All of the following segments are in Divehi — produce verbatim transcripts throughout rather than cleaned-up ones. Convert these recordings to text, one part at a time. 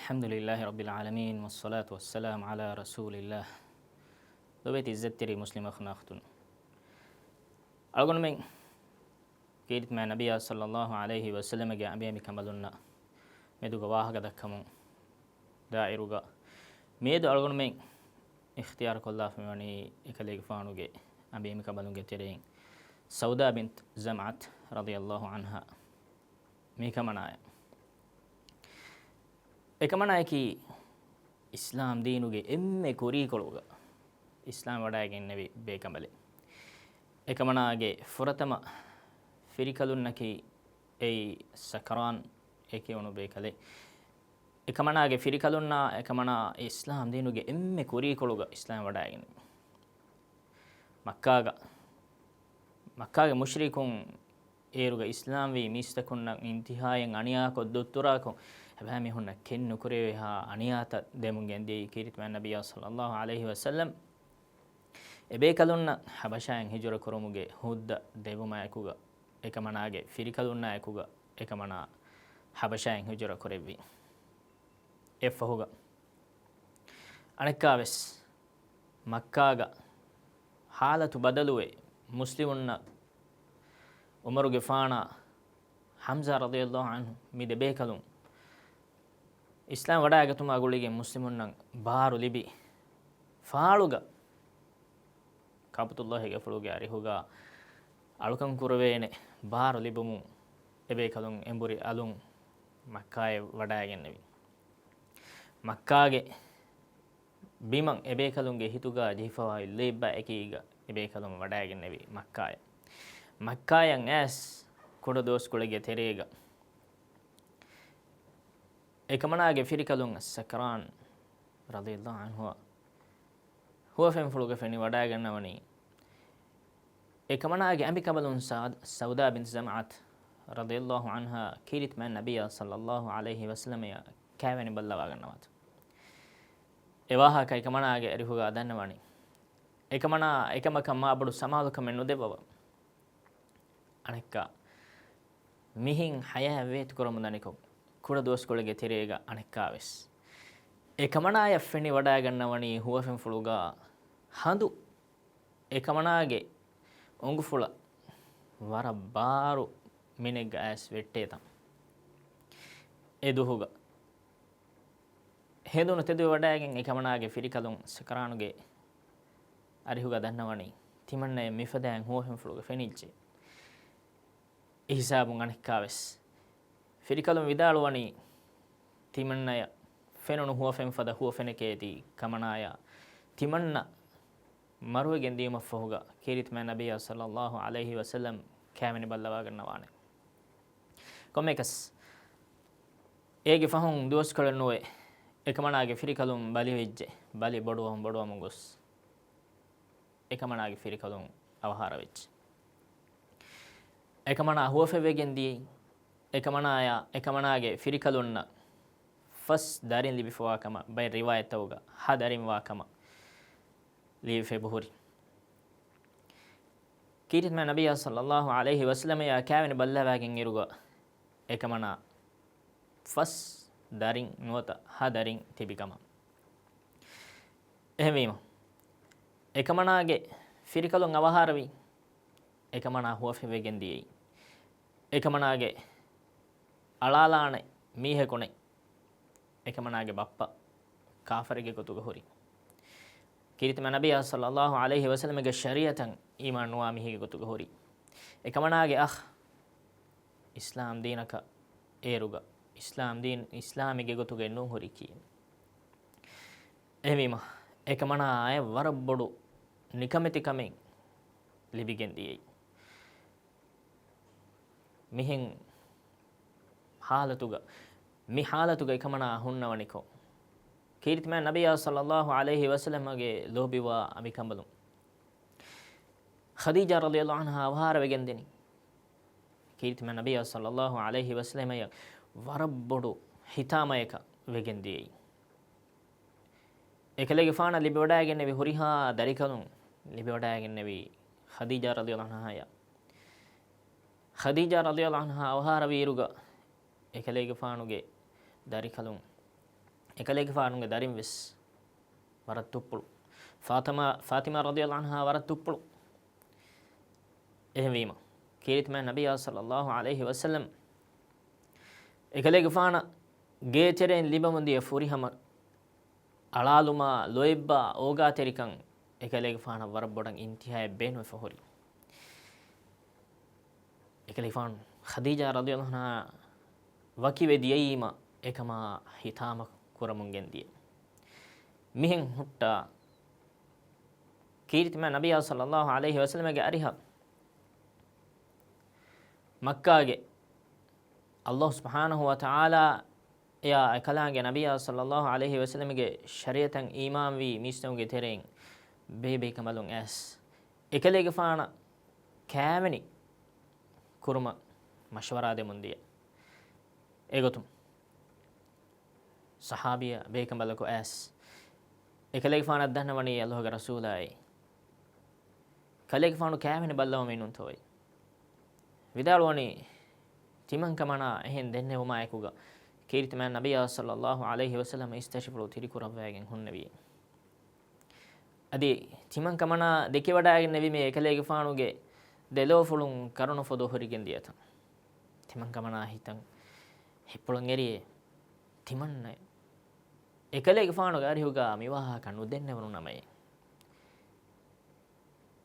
الحمد لله رب العالمين، والصلاة والسلام على رسول الله. ލޮބުވެތި އިއްޒަތްތެރި މުސްލިމް އަޚުންނާ އުޚްތުން. އަޅުގަނޑުމެން ކީރިތި މާތް ނަބިއްޔާ ޞައްލައްލާހު ޢަލައިހި ވަސައްލަމަގެ އަނބިއަނބިކަނބަލުންނާ މެދުގަ ވާހަކަ ދައްކަމުން ދާއިރުގަ މިއަދު އަޅުގަނޑުމެން އިޚްތިޔާރު ކޮށްލާފަ މިވަނީ އެކަލޭގެފާނުގެ އަނބިއަނބިކަނބަލުންގެ ތެރެއިން ސައުދާ ބިންތު ޒަމްޢަތު ރަޟިޔައްލާހު ޢަންހާ. މިކަމަނާޔަށް. އެކަމަނާޔަކީ އިސްލާމް ދީނުގެ އެންމެ ކުރީކޮޅުގަ އިސްލާމް ވަޑައިގެންނެވި ބޭކަނބަލެއް. އެކަމަނާގެ ފުރަތަމަ ފިރިކަލުންނަކީ އެއީ ސަކްރާން އެކިވުނު ބޭކަލެއް. އެކަމަނާގެ ފިރިކަލުންނާ އެކަމަނާ އިސްލާމް ދީނުގެ އެންމެ ކުރީކޮޅުގަ އިސްލާމް ވަޑައިގެން. މައްކާގަ، މައްކާގެ މުޝްރިކުން އޭރުގަ އިސްލާމްވީ މީސްތަކުންނަށް އިންތިހާއެއް އަނިޔާކޮށް ދުއްތުރާކޮށް، އެބައިމީހުންނަށް ކެތް ނުކުރެވޭހާ އަނިޔާތައް ދެމުން ގެންދިޔައީ ކީރިތި މާތް ނަބިއްޔާ ޞައްލައްލާހު ޢަލައިހި ވަސައްލަމް. އެބޭކަލުންނަށް ޙަބަޝާއިން ހިޖުރަ ކުރުމުގެ ހުއްދަ ދެވުމާއެކުގަ، އެކަމަނާގެ ފިރިކަލުންނާއެކުގަ އެކަމަނާ ޙަބަޝާއިން ހިޖުރަ ކުރެއްވި. އެއަށްފަހުގަ އަނެއްކާވެސް މައްކާގަ ޙާލަތު ބަދަލުވެ، މުސްލިމުންނަށް ޢުމަރުގެފާނާ ޙަމްޒާ ރަޟިޔައްލާހު ޢަންހު މި ދެބޭކަލުން އިސްލާމް ވަޑައިގަތުމާ ގުޅިގެން މުސްލިމުންނަށް ބާރު ލިބި ފާޅުގަ ކާބަތުﷲގެ ފުޅުގެ އަރިހުގަ އަޅުކަން ކުރެވޭނެ ބާރު ލިބުމުން އެބޭކަލުން އެނބުރި އަލުން މައްކާއަށް ވަޑައިގެންނެވި. މައްކާގެ ބިމަށް އެބޭކަލުންގެ ހިތުގަ ޖެހިފަވާ ލިބްބަ އެކީގަ އެބޭކަލުން ވަޑައިގެންނެވި މައްކާއަށް. މައްކާއަށް އައިސް ކުޑަ ދުވަސްކޮޅެއްގެ ތެރޭގަ އެކަމަނާގެ ފިރިކަލުން ސަކްރާން ރަޟިޔައްލާހު ޢަންހު ހުވަފެންފުޅުގަ ފެނި ވަޑައިގަންނަވަނީ، އެކަމަނާގެ އަނބިކަނބަލުން ސާދް، ސައުދާ ބިންތު ޒަމްޢަތު ރަޟިޔައްލާހު ޢަންހާ ކީރިތި މާތް ނަބިއްޔާ ޞައްލައްލާހު ޢަލައިހި ވަސައްލަމަޔަށް ކާވެނި ބައްލަވާގަންނަވާތޯ. އެ ވާހަކަ އެކަމަނާގެ އަރިހުގަ ދަންނަވަނީ. އެކަމަނާ އެކަމަކަށް މާބޮޑު ސަމާލުކަމެއް ނުދެއްވަވަ. އަނެއްކާ މިހެން ޙަޔާތް ވޭތުކުރަމުން ދަނިކޮށް، ކުޑަ ދުވަސްކޮޅެއްގެ ތެރޭގަ އަނެއްކާވެސް އެކަމަނާޔަށް ފެނި ވަޑައިގަންނަވަނީ ހުވަފެންފުޅުގަ ހަނދު އެކަމަނާގެ އުނގުފުޅަށް ވަރަށް ބާރު މިނެއްގަ އައިސް ވެއްޓޭތަން. އެ ދުހުގަ ހެނދުނު ތެދުވެވަޑައިގެން އެކަމަނާގެ ފިރިކަލުން ސަކްރާނުގެ އަރިހުގަ ދަންނަވަނީ، ތިމަންނަޔަށް މިފަދައިން ހުވަފެންފުޅުގަ ފެނިއްޖެ. އެހިސާބުން އަނެއްކާވެސް ފިރިކަލުން ވިދާޅުވަނީ، ތިމަންނަޔަށް ފެނުނު ހުވަފެން ފަދަ ހުވަފެނެކޭތީ ކަމަނާޔާ ތިމަންނަ މަރުވެގެން ދިޔުމަށްފަހުގަ ކީރިތި މާތް ނަބިއްޔާ ޞައްލައްލާހު ޢަލައިހި ވަސައްލަމް ކާވެނި ބައްލަވާގަންނަވާނެ. ކޮންމެއަކަސް އޭގެ ފަހުން ދުވަސްކޮޅެއް ނުވެ، އެކަމަނާގެ ފިރިކަލުން ބަލިވެއްޖެ. ބަލި ބޮޑުވަމުން ބޮޑުވަމުން ގޮސް، އެކަމަނާގެ ފިރިކަލުން އަވަހާރަވެއްޖެ. އެކަމަނާ ހުވަފެވެގެން ދިޔައީ، އެކަމަނާޔާ އެކަމަނާގެ ފިރިކަލުންނަށް ފަސް ދަރިން ލިބިފަވާ ކަމަށް ބައެއް ރިވާޔަތްތަކުގަ ހަ ދަރިން ވާ ކަމަށް ލިބިފައިބަހުރި. ކީރިތި މާތް ނަބިއްޔާ ޞައްލައްލާހު ޢަލައިހި ވަސައްލަމަޔާ ކާވެނި ބައްލަވާގެން އިރުގަ އެކަމަނާ ފަސް ދަރިން ނުވަތަ ހަ ދަރިން ތިބި ކަމަށް. އެހެންވީމަ، އެކަމަނާގެ ފިރިކަލުން އަވަހާރަވީ، އެކަމަނާ ހުވަފެވެގެން ދިޔައީ، އެކަމަނާގެ އަޅާލާނެ މީހަކު ނެތް. އެކަމަނާގެ ބައްޕަ ކާފަރެއްގެ ގޮތުގަ ހުރި. ކީރިތި މާތް ނަބިއްޔާ ޞައްލައްލާހު ޢަލައިހި ވަސައްލަމްގެ ޝަރީޢަތަށް އީމާން ނުވާ މީހެއްގެ ގޮތުގަ ހުރި. އެކަމަނާގެ އަޚް އިސްލާމް ދީނަކަށް އޭރުގަ އިސްލާމް ދީން އިސްލާމެއްގެ ގޮތުގައި ނޫން ހުރިކީ. އެހެންވީމަ، އެކަމަނާއަށް ވަރަށް ބޮޑު ނިކަމެތިކަމެއް ލިބިގެން ދިޔައީ. މިހެން ހާލަތުގަ، މި ހާލަތުގަ އެކަމަނާ ހުންނަވަނިކޮށް، ކީރިތި މާތް ނަބިއްޔާ ޞައްލައްލާހު ޢަލައިހި ވަސައްލަމްގެ ލޯބިވާ އަނބިކަނބަލުން ޚަދީޖާ ރަޟިޔައްލާހު ޢަންހާ އަވަހާރަވެގެން ދިނީ. ކީރިތި މާތް ނަބިއްޔާ ޞައްލައްލާހު ޢަލައިހި ވަސައްލަމަޔަށް ވަރަށް ބޮޑު ހިތާމަޔަކަށް ވެގެން ދިޔައީ. އެކަލޭގެފާނަށް ލިބިވަޑައިގެންނެވި ހުރިހާ ދަރިކަލުން ލިބިވަޑައިގެންނެވީ ޚަދީޖާ ރަޟިޔައްލާހު ޢަންހާއަށް. ޚަދީޖާ ރަޟިޔައްލާހު ޢަންހާ އަވަހާރަވިއިރުގަ އެކަލޭގެފާނުގެ ދަރިކަލުން އެކަލޭގެފާނުގެ ދަރިން ވެސް ވަރަށް ތުއްޕުޅު. ފާތިމާ، ފާތިމާ ރަޟިޔަﷲ ޢަންހާ ވަރަށް ތުއްޕުޅު. އެހެންވީމަ، ކީރިތި މާތް ނަބިއްޔާ ޞައްލަﷲ ޢަލައިހި ވަސައްލަމް އެކަލޭގެފާނަށް ގޭތެރެއިން ލިބަމުންދިޔަ ފުރިހަމަ އަޅާލުމާ، ލޯތްބާ، އޯގާތެރިކަން އެކަލޭގެފާނަށް ވަރަށް ބޮޑަށް އިންތިހާއެއް ބޭނުންވެފަ ހުރި. އެކަލޭގެފާނު ޚަދީޖާ ރަޟިޔަﷲ ޢަންހާ ވަކިވެ ދިޔައީމަ އެކަމާ ހިތާމަ ކުރަމުން ގެންދިޔަ. މިހެން ހުއްޓާ، ކީރިތި މާތް ނަބިއްޔާ ޞައްލަﷲ ޢަލައިހި ވަސައްލަމަގެ އަރިހަށް މައްކާގެ ﷲ ސުބްޙާނަހޫ ވަތަޢާލާ އެއާ އެކަލާނގެ ނަބިއްޔާ ޞައްލަﷲ ޢަލައިހި ވަސައްލަމަގެ ޝަރީޢަތަށް އީމާންވީ މީސްތަކުންގެ ތެރެއިން ބޭބޭ ކަނބަލުން އައިސް، އެކަލޭގެފާނަށް ކާވެނި ކުރުމަށް މަޝްވަރާ ދެމުން ދިޔަ. އެގޮތުން ޞަޙާބިޔާ ބޭކަނބަލަކު އައިސް، އެކަލޭގެފާނަށް ދަންނަވަނީ ﷲގެ ރަސޫލާއޭ، ކަލޭގެފާނު ކާވެނި ބައްލަވަމޭ ނޫންތޯއޭ؟ ވިދާޅުވަނީ، ތިމަންކަމަނާ އެހެން ދެންނެވުމާއެކުގަ ކީރިތި މާތް ނަބިއްޔާ ޞައްލަﷲ ޢަލައިހި ވަސައްލަމަ އިސްތަށިފުޅު ތިރިކުރައްވައިގެން ހުންނެވި. އަދި ތިމަންކަމަނާ ދެކިވަޑައިގެންނެވީމޭ އެކަލޭގެފާނުގެ ދެލޯފުޅުން ކަރުނަފޮދު ހުރިގެން ދިޔަތަން. ތިމަންކަމަނާ ހިތަށް ހިތްޕުޅަށް އެރިއޭ ތިމަންނައެއް. އެކަލޭގެފާނުގެ އަރިހުގަ މިވާހަކަ ނުދެންނެވުނު ނަމައޭ.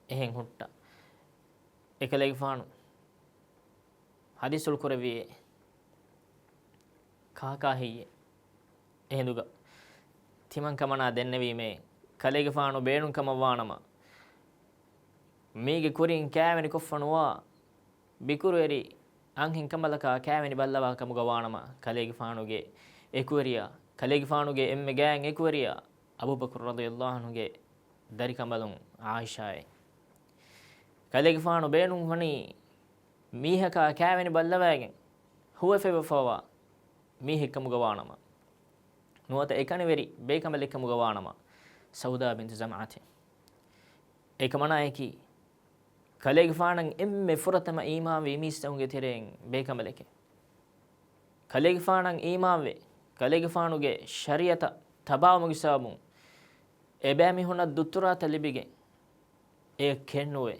އެހެން ހުއްޓަ، އެކަލޭގެފާނު ޙަދީޘުލް ކުރެއްވިއޭ ކާކާ ހެއްޔޭ؟ އެހިނދުގަ ތިމަންކަމަނާ ދެންނެވީމޭ ކަލޭގެފާނު ބޭނުން ކަމަށްވާނަމަ، މީގެ ކުރިން ކާވެނި ކޮށްފަ ނުވާ ބިކުރު އެރި އަންހެން ކަނބަލަކާ ކާވެނި ބައްލަވާ ކަމުގަ ވާނަމަ، ކަލޭގެފާނުގެ އެކުވެރިޔާ، ކަލޭގެފާނުގެ އެންމެ ގާތް އެކުވެރިޔާ އަބޫބަކުރު ރަޟިޔަﷲ ޢަންހުގެ ދަރިކަނބަލުން ޢާއިޝާއޭ. ކަލޭގެފާނު ބޭނުން ވަނީ މީހަކާ ކާވެނި ބައްލަވައިގެން ހުވަފެވެފަވާ މީހެއްކަމުގަ ވާނަމަ، ނުވަތަ އެކަނިވެރި ބޭކަނބަލެއްކަމުގަ ވާނަމަ، ސައުދާ ބިންތު ޒަމްޢަތޭ. އެކަމަނާއަކީ ކަލޭގެފާނަށް އެންމެ ފުރަތަމަ އީމާންވި މީސްތަކުންގެ ތެރެއިން ބޭކަނބަލެކޭ. ކަލޭގެފާނަށް އީމާންވެ، ކަލޭގެފާނުގެ ޝަރީޢަތަށް ތަބާވުމުގެ ސަބަބުން އެބައިމީހުންނަށް ދުއްތުރާތައް ލިބިގެން، އެއަށް ކެތްނުވެ،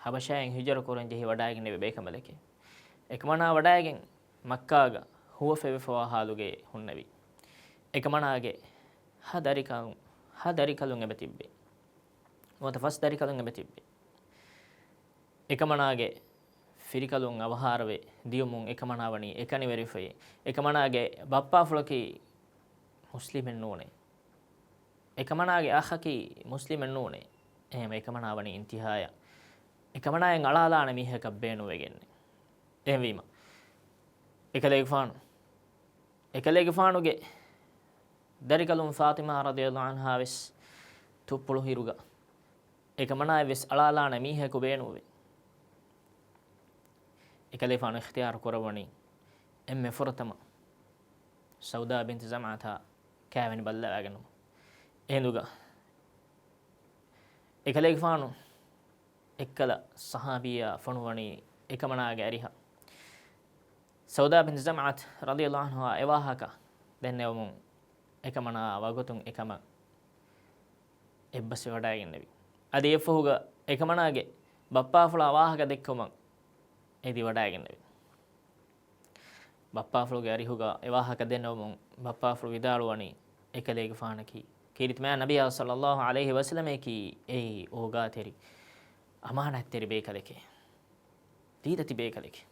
ޙަބަޝާއިން ހިޖުރަ ކުރަން ޖެހި ވަޑައިގެންނެވި ބޭކަނބަލެކޭ. އެކަމަނާ ވަޑައިގެން މައްކާގަ ހުވަފެވެފަވާ ޙާލުގައޭ ހުންނެވި. އެކަމަނާގެ ހަ ދަރިކަލުން، ހަ ދަރިކަލުން އެބަ ތިއްބެ. ނުވަތަ ފަސް ދަރިކަލުން އެބަ ތިއްބެ. އެކަމަނާގެ ފިރިކަލުން އަވަހާރަވެ ދިޔުމުން އެކަމަނާ ވަނީ އެކަނިވެރިފައި. އެކަމަނާގެ ބައްޕާފުޅަކީ މުސްލިމެއް ނޫނޭ. އެކަމަނާގެ އަޚަކީ މުސްލިމެއް ނޫނޭ. އެހެންވެ އެކަމަނާ ވަނީ އިންތިހާޔަށް އެކަމަނާއިން އަޅާލާނެ މީހަކަށް ބޭނުންވެގެންނެ. އެހެންވީމަ، އެކަލޭގެފާނު، އެކަލޭގެފާނުގެ ދަރިކަލުން ފާތިމާ ރަޟިޔަﷲ ޢަންހާ ވެސް ތުއްޕުޅު އިރުގަ، އެކަމަނާއަށް ވެސް އަޅާލާނެ މީހަކު ބޭނުންވެ، އެކަލޭގެފާނު އިޚްތިޔާރު ކުރައްވަނީ އެންމެ ފުރަތަމަ ސައުދާ ބިންތު ޒަމްޢަތާ ކާވެނި ބައްލަވާގަންނަމުން. އެހިނދުގަ އެކަލޭގެފާނު އެއްކަލަ ޞަޙާބިއްޔާ ފޮނުވަނީ އެކަމަނާގެ އަރިހަށް. ސައުދާ ބިންތު ޒަމްޢަތު ރަޟިޔަﷲ ޢަންހާ އެވާހަކަ ދެންނެވުމުން އެކަމަނާ ވަގުތުން އެކަމަށް އެއްބަސްވެވަޑައިގެންނެވި. އަދި އެއަށްފަހުގަ އެކަމަނާގެ ބައްޕާފުޅާ ވާހަކަ ދެއްކުމަށް އެދިވަޑައިގެންނެވި. ބައްޕާފުޅުގެ އަރިހުގަ އެވާހަކަ ދެންނެވުމުން ބައްޕާފުޅު ވިދާޅުވަނީ، އެކަލޭގެފާނަކީ، ކީރިތި މާތް ނަބިއްޔާ ޞައްލަﷲ ޢަލައިހި ވަސައްލަމަކީ އެއީ އޯގާތެރި، އަމާނާތްތެރި ބޭކަލެކޭ. ދީދަތި ބޭކަލެކޭ.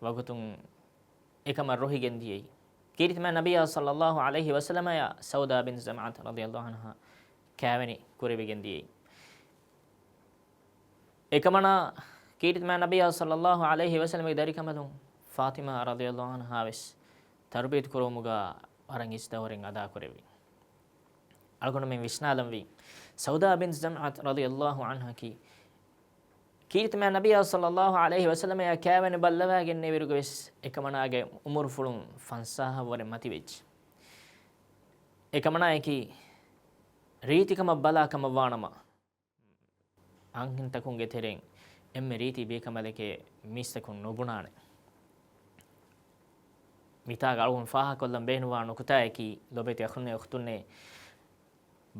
ވަގުތުން އެކަމަށް ރުހިގެން ދިޔައީ. ކީރިތި މާތް ނަބިއްޔާ ޞައްލަﷲ ޢަލައިހި ވަސައްލަމަޔާ ސައުދާ ބިން ޒަމްޢަތު ރަޟިޔަﷲ ޢަންހާ ކާވެނި ކުރެވިގެން ދިޔައީ. އެކަމަނާ ކީރިތި މާތް ނަބިއްޔާ ޞައްލަﷲ ޢަލައިހި ވަސައްލަމަގެ ދަރިކަނބަލުން ފާތިމާ ރަޟިޔަﷲ ޢަންހާ ވެސް ތަރުބިޔަތު ކުރުވުމުގަ ވަރަށް އިސް ދައުރެއް އަދާކުރެއްވި. އަޅުގަނޑުމެން ވިސްނާލަންވީ، ސައުދާ ބިން ޒަމްޢަތު ރަޟިޔަﷲ ޢަންހާއަކީ، ކީރިތި މާތް ނަބިއްޔާ ޞައްލަﷲ ޢަލައިހި ވަސައްލަމަޔާ ކާވެނި ބައްލަވައިގެންނެވިއިރުގަ ވެސް އެކަމަނާގެ އުމުރުފުޅުން ފަންސާހަށް ވުރެ މަތިވެއްޖެ. އެކަމަނާއަކީ ރީތިކަމަށް ބަލާ ކަމަށްވާނަމަ، އަންހެންތަކުންގެ ތެރެއިން އެންމެ ރީތި ބޭކަނބަލެކޭ މީސްތަކުން ނުބުނާނެ. މިތާގަ އަޅުގަނޑު ފާހަގަކޮށްލަން ބޭނުންވާ ނުކުތާއަކީ، ލޮބެތި އަޚުންނޭ އުޚްތުންނޭ،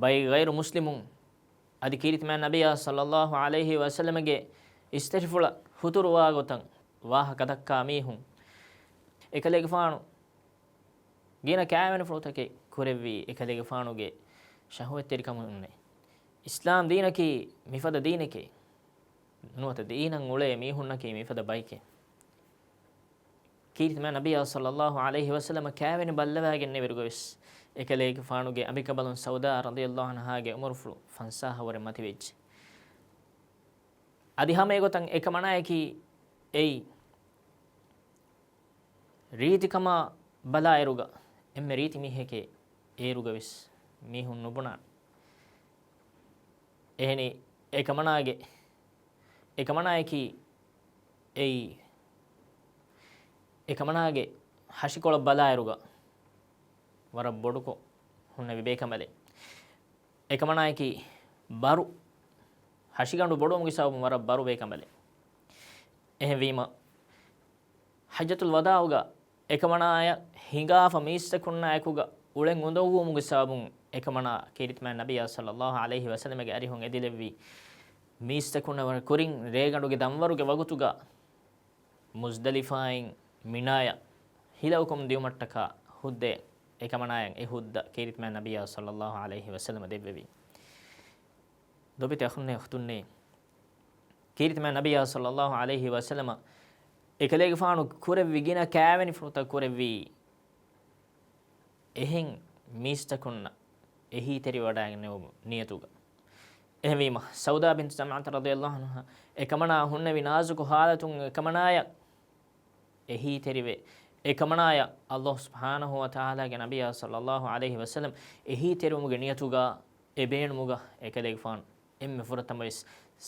ބައެއް ޣައިރު މުސްލިމުން އަދި ކީރިތި މާތް ނަބިއްޔާ ޞައްލައްލާހު ޢަލައިހި ވަސައްލަމަގެ އިސްތަށިފުޅަށް ހުތުރުވާ ގޮތަށް ވާހަކަ ދައްކާ މީހުން، އެކަލޭގެފާނު ގިނަ ކާވެނިފުޅުތަކެއް ކުރެއްވީ އެކަލޭގެފާނުގެ ޝަހުވަތްތެރިކަމުންނޭ. އިސްލާމް ދީނަކީ މިފަދަ ދީނެކޭ. ނުވަތަ ދީނަށް އުޅޭ މީހުންނަކީ މިފަދަ ބައެކޭ. ކީރިތި މާތް ނަބިއްޔާ ޞައްލައްލާހު ޢަލައިހި ވަސައްލަމަ ކާވެނި ބައްލަވާގެންނެވިރުގަވެސް، އެކަލޭގެފާނުގެ އަނބިކަނބަލުން ސައުދާ ރަޟިޔައްލާހު ޢަންހާގެ އުމުރުފުޅު ފަންސާހަށް ވުރެ މަތިވެއްޖެ. އަދި ހަމައެގޮތަށް އެކަމަނާއަކީ އެއީ، ރީތިކަމާ ބަލާއިރުގަ އެންމެ ރީތި މީހެކޭ އޭރުގަވެސް މީހުން ނުބުނާނެ. އެހެނީ، އެކަމަނާގެ، އެކަމަނާއަކީ އެއީ، އެކަމަނާގެ ހަށިކޮޅަށް ބަލާއިރުގަ ވަރަށް ބޮޑުކޮށް ހުންނެވި ބޭކަނބަލެއް. އެކަމަނާއަކީ ބަރު، ހަށިގަނޑު ބޮޑުވުމުގެ ސަބަބުން ވަރަށް ބަރު ބޭކަނބަލެއް. އެހެންވީމަ، ޙައްޖަތުލް ވަދާޢުގަ އެކަމަނާޔަށް ހިނގާފަ މީސްތަކުންނާއެކުގަ އުޅެން އުނދަގޫވުމުގެ ސަބަބުން އެކަމަނާ ކީރިތި މާތް ނަބިއްޔާ ޞައްލައްލާހު ޢަލައިހި ވަސައްލަމަގެ އަރިހުން އެދިލެއްވީ، މީސްތަކުންނަށް ވަރަށް ކުރިން ރޭގަނޑުގެ ދަންވަރުގެ ވަގުތުގަ މުޒްދަލިފާއިން މިނާޔަށް ހިލައުކުމުން ދިއުމަށްޓަކާ ހުއްދައެއް، އެކަމަނާޔަށް އެ ހުއްދަ ކީރިތި މާތް ނަބިއްޔާ ޞައްލައްލާހު ޢަލައިހި ވަސައްލަމަ ދެއްވެވީ. ލޮބެތި އަޚުންނޭ އުޚްތުންނޭ، ކީރިތި މާތް ނަބިއްޔާ ޞައްލައްލާހު ޢަލައިހި ވަސައްލަމަ އެކަލޭގެފާނު ކުރެއްވި ގިނަ ކާވެނިފުޅުތައް ކުރެއްވީ، އެހެން މީސްތަކުންނަށް އެހީތެރިވަޑައިގެންނެވުމު ނިޔަތުގަ. އެހެންވީމަ، ސައުދާ ބިންތު ޒަމްޢަތަ ރަޟިޔައްލާހު ޢަންހާ އެކަމަނާ ހުންނެވި ނާޒުކު ޙާލަތުން އެކަމަނާޔަށް އެހީތެރިވެ، އެކަމަނާޔަށް ﷲ ސުބްޙާނަހޫ ވަތަޢާލާގެ ނަބިއްޔާ ޞައްލައްލާހު ޢަލައިހި ވަސައްލަމް އެހީތެރިވުމުގެ ނިޔަތުގަ އެ ބޭނުމުގަ އެކަލޭގެފާނު އެންމެ ފުރަތަމަވެސް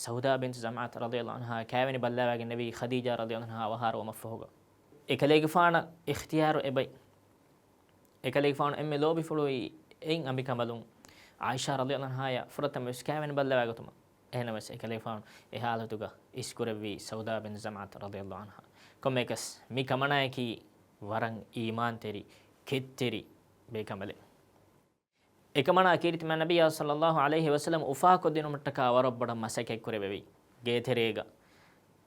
ސައުދާ ބިންތު ޒަމްޢަތަ ރަޟިޔައްލާހު ޢަންހާ ކާވެނި ބައްލަވާގެންނެވީ ޚަދީޖާ ރަޟިޔައްލާހު ޢަންހާ އަވަހާރަވުމަށްފަހުގަ. އެކަލޭގެފާނަށް އިޚްތިޔާރު އެބައި. އެކަލޭގެފާނު އެންމެ ލޯބިފުޅުވީ އެއިން އަނބިކަނބަލުން ޢާއިޝާ ރަޟިޔައްލާހު ޢަންހާޔާ ފުރަތަމަވެސް ކާވެނި ބައްލަވާގަތުމަށް. އެހެނަސް އެކަލޭގެފާނު އެ ޙާލަތުގަ އިސްކުރެއްވީ ސައުދާ ބިން ޒަމްޢަތަ ރަޟިޔައްލާހު ޢަންހާ. ކޮންމެއަކަސް މި ކަމަނާޔަކީ ވަރަށް އީމާންތެރި، ކެތްތެރި ބޭކަނބަލެއް. އެކަމަނާ ކީރިތި މާތް ނަބިއްޔާ ޞައްލައްލާހު ޢަލައިހި ވަސައްލަމް އުފާކޮށްދިނުމަށްޓަކާ ވަރަށް ބޮޑަށް މަސައްކަތްކުރެވެވި. ގޭތެރޭގަ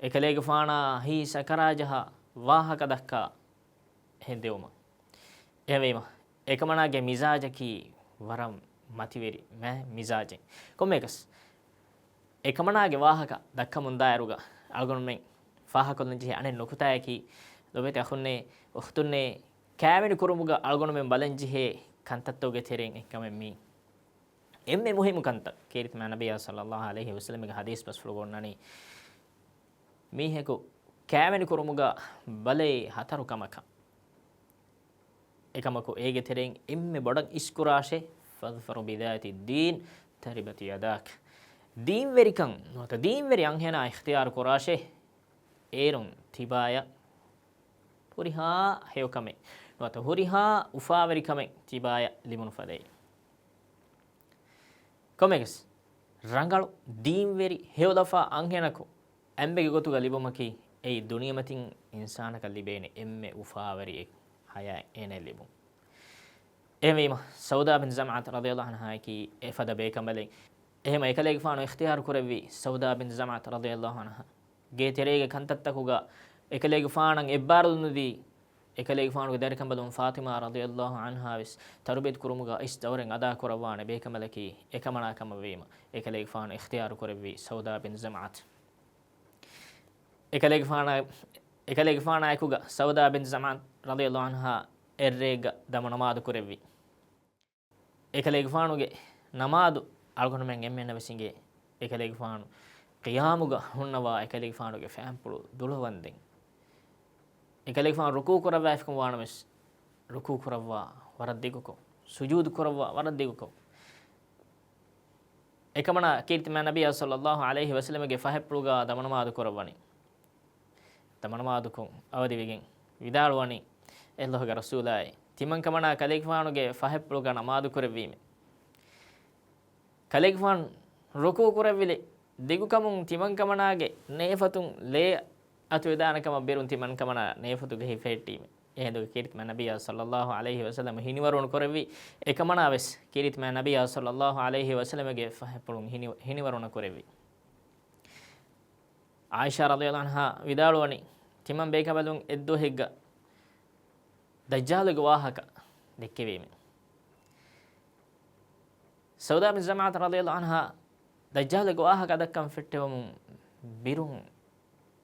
އެކަލޭގެފާނާ ހިތް ސަކަރާތްޖަހާ ވާހަކަ ދައްކާ ހެނދެވުމަށް. އެހެންވީމަ، އެކަމަނާގެ މިޒާޖަކީ ވަރަށް މަތިވެރި މަ-، މިޒާޖެއް. ކޮންމެއަކަސް، އެކަމަނާގެ ވާހަކަ ދައްކަމުންދާއިރުގަ އަޅުގަނޑުމެން ފާހަކޮށްލަންޖެހޭ އަނެއް ނުކުތާއަކީ، ލޮބެތި އަޚުންނޭ، އުޚްތުންނޭ، ކާވެނި ކުރުމުގަ އަޅުގަނޑުމެން ބަލަންޖެހޭ ކަންތައްތަކުގެ ތެރެއިން އެއްކަމެއް މީ. އެންމެ މުހިއްމު ކަންތައް، ކީރިތި މާތް ނަބިއްޔާ ޞައްލައްލާހު ޢަލައިހި ވަސައްލަމްގެ ޙަދީޘް ބަސްފުޅުގަ އޮންނަނީ، މީހަކު ކާވެނި ކުރުމުގަ ބަލައި ހަތަރު ކަމަކަށް. އެކަމަކު އޭގެ ތެރެއިން އެންމެ ބޮޑަށް އިސްކުރާށޭ، فاظفر بذات الدين تربت يداك. ދީންވެރިކަން ނުވަތަ ދީންވެރި އަންހެނާ އިޚްތިޔާރު ކުރާށޭ، އޭރުން ތިބާޔަށް ހުރިހާ ހެޔޮކަމެއް ނުވަތަ ހުރިހާ އުފާވެރިކަމެއް ތިބާޔަށް ލިބުނު ފަދައިން. ކޮންމެއަކަސް، ރަނގަޅު ދީންވެރި ހެޔޮލަފާ އަންހެނަކު އަނބެއްގެ ގޮތުގަ ލިބުމަކީ، އެއީ ދުނިޔެމަތިން އިންސާނަކަށް ލިބޭނެ އެންމެ އުފާވެރި އެއް ޙަޔާތް އޭނައަށް ލިބުން. އެހެންވީމަ، ސައުދާ ބިން ޒަމްޢަތަ ރަޟިޔައްލާހު ޢަންހާއަކީ އެފަދަ ބޭކަނބަލެއް. އެހެންވެ އެކަލޭގެފާނު އިޚްތިޔާރު ކުރެއްވީ ސައުދާ ބިން ޒަމްޢަތަ ރަޟިޔައްލާހު ޢަންހާ ގޭ ތެރޭގެ ކަންތައްތަކުގަ އެކަލޭގެފާނަށް އެއްބާރުލުން ދީ، އެކަލޭގެފާނުގެ ދަރިކަނބަލުން ފާޠިމާ ރަޟިޔައްލާހު ޢަންހާވެސް ތަރުބިޔަތު ކުރުމުގަ އިސް ދައުރެއް އަދާކުރައްވާނެ ބޭކަނބަލަކީ އެކަމަނާ ކަމަށްވީމަ، އެކަލޭގެފާނު އިޚްތިޔާރު ކުރެއްވީ ސައުދާ ބިން ޒަމްޢަތަ. އެކަލޭގެފާނާ، އެކަލޭގެފާނާއެކުގަ ސައުދާ ބިން ޒަމްޢަތަ ރަޟިޔައްލާހު ޢަންހާ އެއްރެއެއްގަ ދަމު ނަމާދު ކުރެއްވި. އެކަލޭގެފާނުގެ ނަމާދު އަޅުގަނޑުމެން އެންމެންނަށް ވެސް އިނގޭ. އެކަލޭގެފާނު ޤިޔާމުގަ ހުންނަވާ އެކަލޭގެފާނުގެ ފައިންޕުޅު ދުޅަވަންދެން. އެކަލޭގެފާނު ރުކޫޢު ކުރައްވާފިކަމަށް ވާނަމަވެސް، ރުކޫޢު ކުރައްވާ ވަރަށް ދިގުކޮށް، ސުޖޫދު ކުރައްވާ ވަރަށް ދިގުކޮށް، އެކަމަނާ ކީރިތި މާތް ނަބިއްޔާ ޞައްލައްލާހު ޢަލައިހި ވަސައްލަމަގެ ފަހަތްޕުޅުގަ ދަމު ނަމާދު ކުރައްވަނީ. ދަމު ނަމާދުކޮށް އަވަދިވެގެން ވިދާޅުވަނީ، އެ ﷲގެ ރަސޫލާއޭ، ތިމަންކަމަނާ ކަލޭގެފާނުގެ ފަހަތްޕުޅުގަ ނަމާދު ކުރެއްވީމޭ. ކަލޭގެފާނު ރުކޫޢު ކުރެއްވިލެއް ދިގުކަމުން ތިމަންކަމަނާގެ ނޭފަތުން ލޭ އަތުވެދާނެ ކަމަށް ބޭރުން ތިމަންކަމަނާ ނޭފަތު ގަހި ފެހެއްޓީމެ. އެހިނދުގެ ކީރިތިމާ ނަބިއްޔާ ޞައްލައްލާހު ޢަލައިހި ވަސައްލަމަ ހިނިވަރުނު ކުރެއްވި. އެކަމަނާ ވެސް ކީރިތިމާ ނަބިއްޔާ ޞައްލައްލާހު ޢަލައިހި ވަސައްލަމަގެ ފަހަތްޕުޅުން ހިނި-، ހިނިވަރުނު ކުރެއްވި. ޢާއިޝާ ރަޟިޔައްލާހު ޢަންހާ ވިދާޅުވަނީ، ތިމަން ބޭކަނބަލުން އެއްދުވަހެއްގަ ދައްޖާލުގެ ވާހަކަ ދެއްކެވީމެ. ސައުދާ ބިން ޒަމްޢަތަ ރަޟިޔައްލާހު ޢަންހާ ދައްޖާލުގެ ވާހަކަ ދައްކަން ފެއްޓެވުމުން ބިރުން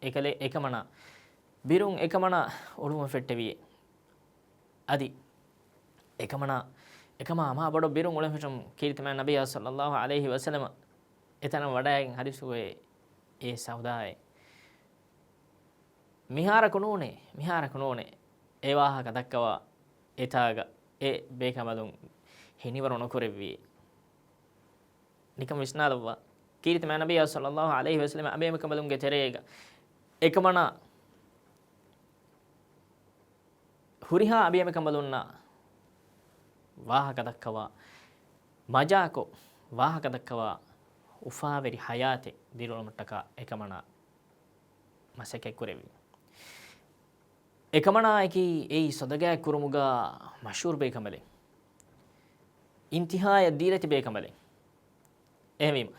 އެކަލެ-، އެކަމަނާ، ބިރުން އެކަމަނާ އުޅުމަށް ފެއްޓެވިއޭ. އަދި އެކަމަނާ، އެކަމާ މާ ބޮޑަށް ބިރުން އުޅެން ފެށުން ކީރިތިމާ ނަބިއްޔާ ޞައްލައްލާހު ޢަލައިހި ވަސައްލަމަ އެތަނަށް ވަޑައިގެން ޙަދީޘް ކުރެއްވި، އޭ ސައުދާއޭ، މިހާރަކު ނޫނޭ، މިހާރަކު ނޫނޭ، އެ ވާހަކަ ދައްކަވާ އެތާގަ އެ ބޭކަނބަލުން ހިނިވަރު ނުކުރެއްވިއޭ. ނިކަން ވިސްނާލައްވާ. ކީރިތިމާ ނަބިއްޔާ ޞައްލައްލާހު ޢަލައިހި ވަސައްލަމަ އަނބިޔަމެންކަނބަލުންގެ ތެރޭގަ އެކަމަނާ ހުރިހާ އަނބިޔަމެންކަނބަލުންނަށް ވާހަކަ ދައްކަވާ، މަޖާކޮށް ވާހަކަ ދައްކަވާ އުފާވެރި ޙަޔާތެއް ދިރިއުޅުމަށްޓަކާ އެކަމަނާ މަސައްކަތް ކުރެއްވި. އެކަމަނާއަކީ އެއީ ޞަދަގާތް ކުރުމުގަ މަޝްހޫރު ބޭކަނބަލެއް. އިންތިހާޔަށް ދީލަތި ބޭކަނބަލެއް. އެހެންވީމަ،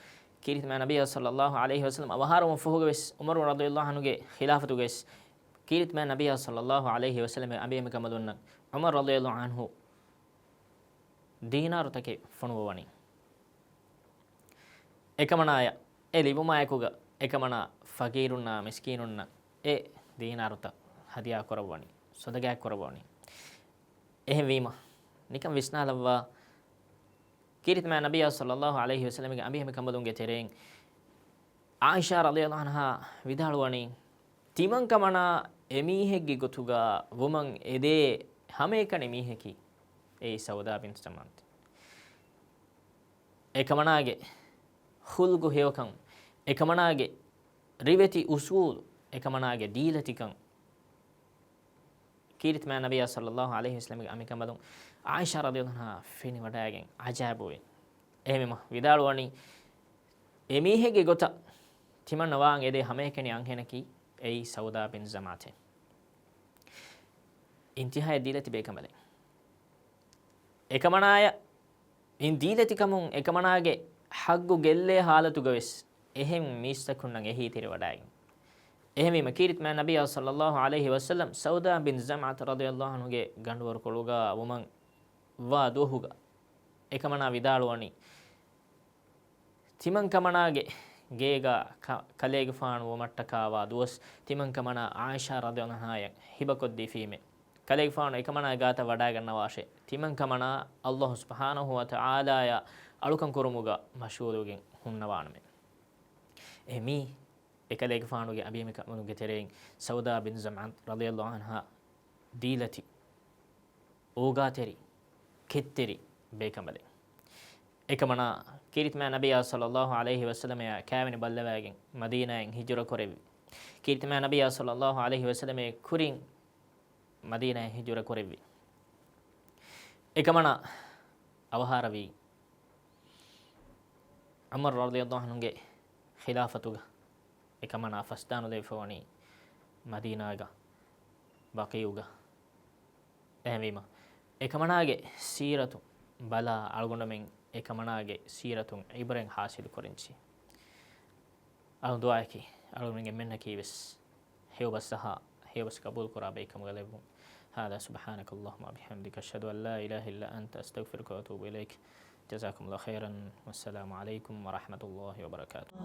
ކީރިތިމާ ނަބިއްޔާ ޞައްލައްލާހު ޢަލައިހި ވަސައްލަމަ އަވަހާރަވުމަށް ފަހުގަވެސް، ޢުމަރު ރަޟިޔައްލާހު ޢަންހުގެ ޚިލާފަތުގަވެސް، ކީރިތިމާ ނަބިއްޔާ ޞައްލައްލާހު ޢަލައިހި ވަސައްލަމަ އަނބިޔަމެންކަނބަލުންނަށް ޢުމަރު ރަޟިޔައްލާހު ޢަންހު ދީނާރުތަކެއް ފޮނުވަވަނީ. އެކަމަނާޔަށް އެ ލިބުމާއެކުގަ އެކަމަނާ ފަގީރުންނާ މިސްކީނުންނަށް އެ ދީނާރުތައް ހަދިޔާ ކުރައްވަނީ، ޞަދަގާތް ކުރައްވަނީ. އެހެންވީމަ، ނިކަން ވިސްނާލައްވާ، ކީރިތިމާ ނަބިއްޔާ ޞައްލައްލާހު ޢަލައިހި ވަސައްލަމަގެ އަނބިޔަމެންކަނބަލުންގެ ތެރެއިން ޢާއިޝާ ރަޟިޔައްލާހު ޢަންހާ ވިދާޅުވަނީ، ތިމަންކަމަނާ އެމީހެއްގެ ގޮތުގަ ވުމަށް އެދޭ ހަމައެކަނި މީހަކީ އެއީ ސައުދާ ބިންތު ޒަމްޢަތު. އެކަމަނާގެ ޚުލްޤު ހެޔޮކަން، އެކަމަނާގެ ރިވެތި އުޞޫލު، އެކަމަނާގެ ދީލަތިކަން، ކީރިތިމާ ނަބިއްޔާ ޞައްލައްލާހު ޢަލައިހި ވަސައްލަމަގެ އަނބިޔަމެންކަނބަލުން ޢާއިޝާ ރަޟިޔައްލާހު ޢަންހާ ފެނިވަޑައިގެން ޢަޖާއިބުވި. އެހެންވީމަ ވިދާޅުވަނީ، އެމީހެއްގެ ގޮތަށް ތިމަންނަ ވާން އެދޭ ހަމައެކަނި އަންހެނަކީ އެއީ ސައުދާ ބިން ޒަމްޢަތޭ. އިންތިހާޔަށް ދީލަތި ބޭކަނބަލެއް. އެކަމަނާޔަށް އިން ދީލަތިކަމުން އެކަމަނާގެ ޙައްޤު ގެއްލޭ ޙާލަތުގަވެސް އެހެން މީސްތަކުންނަށް އެހީތެރިވަޑައިގެން. އެހެންވީމަ ކީރިތިމާ ނަބިއްޔާ ޞައްލައްލާހު ޢަލައިހި ވަސައްލަމް ސައުދާ ބިން ޒަމްޢަތު ރަޟިޔައްލާހު ޢަންހުގެ ގަނޑުވަރުކޮޅުގަ ވުމަށް ވާ ދުވަހުގަ އެކަމަނާ ވިދާޅުވަނީ، ތިމަންކަމަނާގެ ގޭގަ ކަ-، ކަލޭގެފާނު ވުމަށްޓަކާ ވާ ދުވަސް ތިމަންކަމަނާ ޢާއިޝާ ރަޟިޔައްލާހު ޢަންހާޔަށް ހިބަކޮށްދީފީމެ. ކަލޭގެފާނު އެކަމަނާގެ ގާތަށް ވަޑައިގަންނަވާށޭ، ތިމަންކަމަނާ ﷲ ސުބްޙާނަހޫ ވަތަޢާލާޔާ އަޅުކަން ކުރުމުގަ މަޝްޣޫލުވެގެން ހުންނަވާނަމޭ. އެ މީ އެކަލޭގެފާނުގެ އަނބިޔަމެންކަނބަލުންގެ ތެރެއިން ސައުދާ ބިން ޒަމްޢަތު ރަޟިޔައްލާހު ޢަންހާ ދީލަތި، އޯގާތެރި، ކެތްތެރި ބޭކަނބަލެއް. އެކަމަނާ ކީރިތިމާ ނަބިއްޔާ ޞައްލައްލާހު ޢަލައިހި ވަސައްލަމަޔާ ކާވެނި ބައްލަވައިގެން މަދީނާއިން ހިޖުރަ ކުރެއްވި. ކީރިތިމާ ނަބިއްޔާ ޞައްލައްލާހު ޢަލައިހި ވަސައްލަމަޔާ ކުރިން މަދީނާއިން ހިޖުރަ ކުރެއްވި. އެކަމަނާ އަވަހާރަވީ ޢުމަރު ރަޟިޔައްލާހު ޢަންހުގެ ޚިލާފަތުގަ އެކަމަނާ ފަސްދާނުލެވިފަވަނީ މަދީނާގަ ބަޤީޢުގަ. އެހެންވީމަ، އެކަމަނާގެ ސީރަތު ބަލާ އަޅުގަނޑުމެން އެކަމަނާގެ ސީރަތުން ޢިބްރަތް ޙާޞިލު ކުރަންޖެހޭ. އަޅުގަނޑު ދުޢާއަކީ އަޅުގަނޑުމެން އެންމެންނަކީވެސް ހެޔޮބަސްއަހާ، ހެޔޮބަސް ޤަބޫލުކުރާ ބައެއްކަމުގަ ލެއްވުން. هذا سبحانك اللهم وبحمدك أشهد أن لا إله إلا أنت أستغفرك وأتوب إليك. جزاكم الله خيرا. والسلام عليكم ورحمة الله وبركاته.